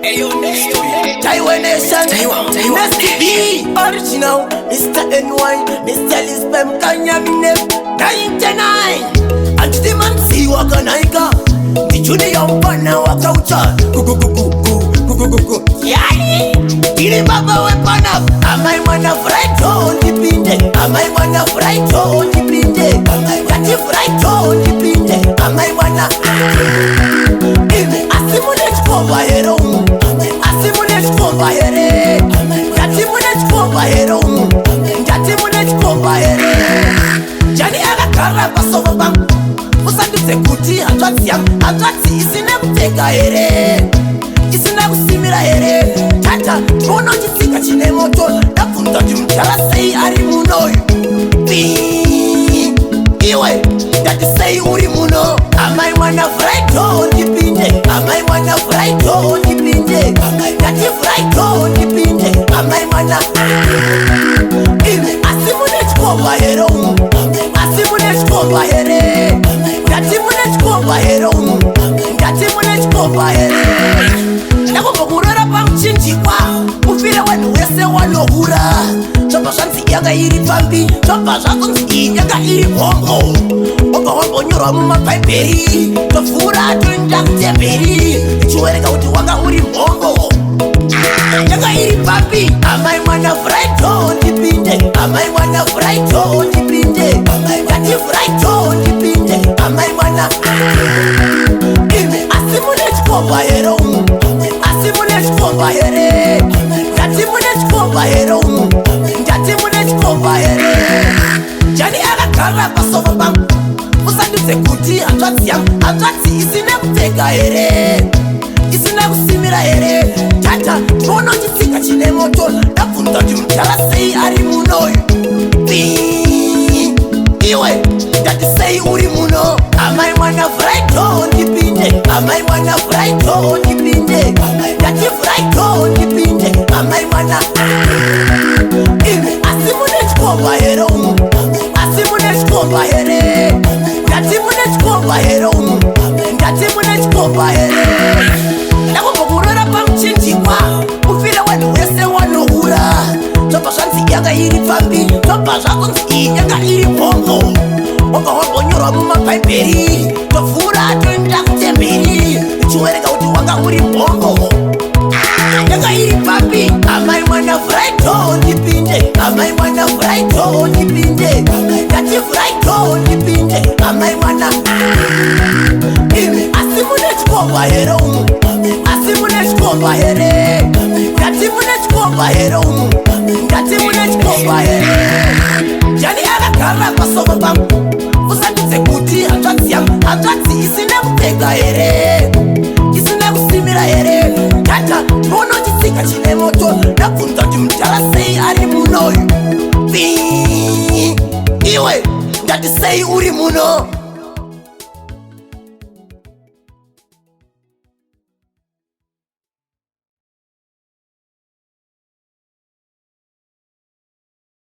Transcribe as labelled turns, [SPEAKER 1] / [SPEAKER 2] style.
[SPEAKER 1] Taiwan Nation, Nasty B, original, Mr. NY, Mr. Lisbem Kanyamine, 99. Anditi manzi wakanaika, ndijunior mfana wakaucha, gugugugugu, yani ndiri baba wepanap. Amai mwana vraito ndipinde, amai mwana vraito ndipinde, ngati vraito ndipinde, amai mwana imi. Asi mune chikomba here umu? Asi mune chikomba here? Ndati mune chikomba here umu? Ndati mune chikomba here? Jani akagara pasofa pangu, usandudze kuti hanzvadzi yangu, hanzvadzi isina kupfeka here, isina kusimira here? Tata, ndinoona chitsika chine moto. Ndabvunza kuti mudhara sei ari munoyu? Iwe, ndati sei uri muno? Amai mwana vraito ndipinde, amai mwana vraito ndipinde, ndati vraito ndipinde, amai mwana imi. Asi mune chikomba here umu? Asi mune chikomba here? Ndati mune chikomba here umu? Ndati mune chikomba here? Ndakumbokurora pamuchinjikwa, mufire wanhu wese wanohura. Zvobva zvanzi yanga iri pambi, zvobva zvakunzi iyi yanga iri hombo, wobva wambonyorwa mumabhaibheri. Tovhura toenda kutemberi, ichiwerenga kuti wanga uri mhombo, yanga iri pambi. Amai mwana vraito ndipinde, amai mwana vraito ndipinde, ndati vraito ndipinde, amai mwana imi. Asi mune chikomba here umu? Asi mune chikomba here? Ndati mune chikomba here umu? Ndati mune chikomba here? Jani akagara pasofa pangu, usandudze kuti hanzvadzi yangu, hanzvadzi isina kupfeka here, isina kusimira here? Tata, ndinoona chitsika chine moto. Ndabvunza kuti mudhara sei ari munoyu? Iwe, ndati sei uri muno? Amai mwana vraito ndipinde, amai mwana vraito ndipinde, ndati vraito ndipinde, amai mwana imi. Asi mune chikomba here umu? Asi mune chikomba here? Ndati mune chikomba here umu? Ndati mune chikomba here? Ndakumbokurora pamuchinjikwa, mufire wanhu wese wanohura. Zvobva zvanzi yanga iri pambi, zvobva zvakunzi iyi yanga iri mhombo, wobva wambonyorwa mumabhaibheri. Tovhura toenda kutemberi, ichiwerenga kuti wanga uri mhombo, yanga iri pambi. Amai mwana vraito ndipinde, amai mwana vraito ndipinde, ndati vraito ndipinde, amai mwana imi. Asi mune chikomba here umu? Asi mune chikomba here? Ndati mune chikomba here umu? Ndati mune chikomba here? Jani akagara pasofa pangu, usandudze kuti hanzvadzi yangu, hanzvadzi isina kupfeka here, isina kusimira here? Tata, ndinoona chitsika chine moto. Ndabvunza kuti mudhara sei ari munoyu? Iwe, ndati sei uri muno?